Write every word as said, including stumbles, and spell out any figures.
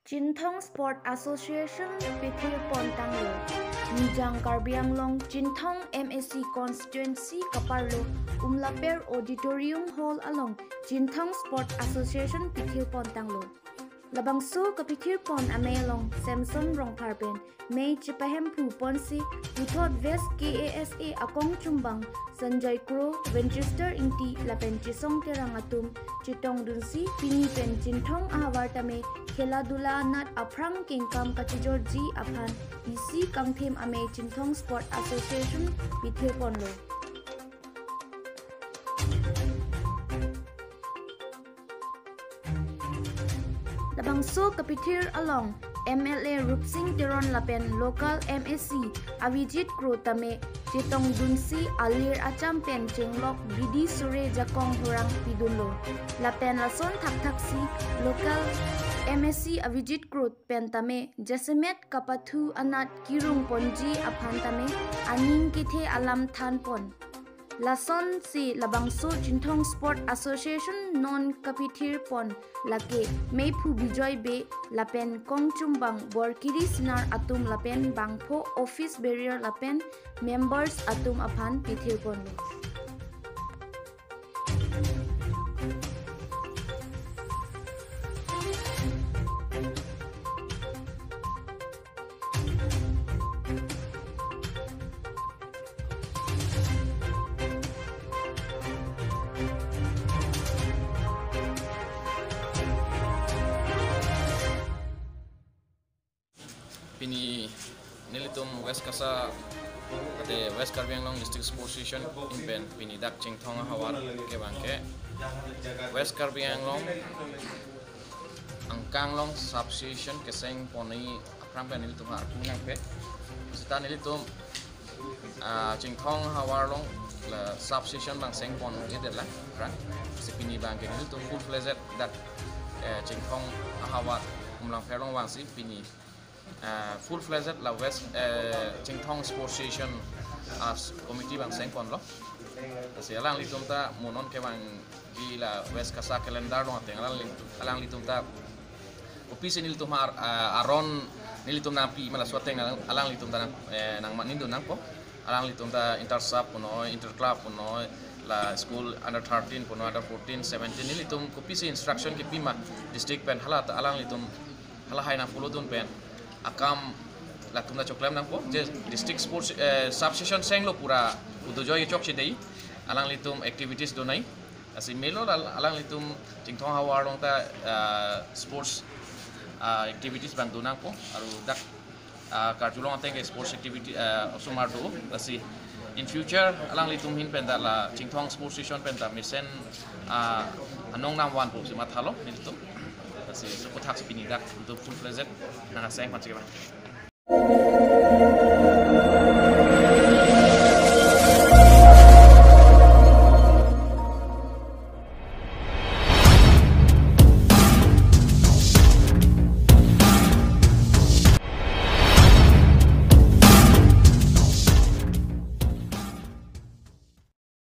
Chinthong Sport Association pithir pon tanglo. Nijang Karbi Anglong Chinthong M A C constituency kaparlo Umlaper Auditorium Hall along Chinthong Sport Association pithir pon tanglo. Labangso kapithir pon amei along Samson Rongphar pen mei chepahemphu ponsi puthot West K A S A akongchumbang Sanjay Kro, Winchester Ingti lapen Chisong Terang atum chetongdunsi pini pen Chinthong ahavar tame khela dula anat aphrang kengkam kachijorji aphan isi kangthim amei Chinthong Sport Association pithir ponlo. Labangso kapithir along M L A Rupsing Teron lapen local M A C Avijit Kro tame chetongdunsi alir acham pen chenglok bidi sore jakong hurang pidunlo. Lapen lason thakthaksi local M A C Avijit Kro pen tame jasemet kapathu anat kirung ponji aphan tame aning kethe alam than pon. Lasonsi labangso Chinthong Sport Association non kapithir pon lake meiphu Bijoy Bey lapen kongchumbang Borkiri Sinar atum lapen bangpho office bearer lapen members atum aphan pithir ponlo. Pini nelitum West KASA, ate West Karbi Anglong District Sports Association ahin pen pini dak Chinthong ahavar kevang ke West Karbi Anglong Anglong Sub Association keseng ponji aphrang pen nelitum arpu nangkok. Seta nelitum, ah, Chinthong ahavar along la Sub Association bang seng pon-edetlo aphrang. Si pini bang ke nelitum full fledged dak, eh, Chinthong ahavar Umlangpher along vangsi pini, eh, full fledged la West, eh, Chinthong Sports Association as committee bang seng ponlo. Si alanglitum ta mo non kevangji la West KASA calendar along ateng alangli-, alanglitum ta kopisi nelitum har, ah, aron nelitum nangpi ma laso ateng alang, alanglitum ta nang, eh, nangmanindun nangpo. Alanglitum ta inter sub punon, inter club punon, la school under thirteen punon, under fourteen, seventeen, nelitum kopisi instruction kipi ma district pen hala ta alanglitum halahai nang follow dun pen akam latum ta choklem nangpo. Je district sports, eh, Sub Association senglo pura udojo ye chokche dei, alanglitum activities donai. Lasi melo la alanglitum Chinthong ahavar along ta, ah, sports, ah, activities bang do nangpo, aru dak, ah, karjulong ateng ke sports activity, ah, osomar do. Lasi in future alanglitum ahin pen ta la Chinthong Sports Association pen ta mesen, ah, anong nangvanpo pusi mathalo nelitum. Lasi laso aputhak si pini dak nelitum full fledged nang aseng panchikma.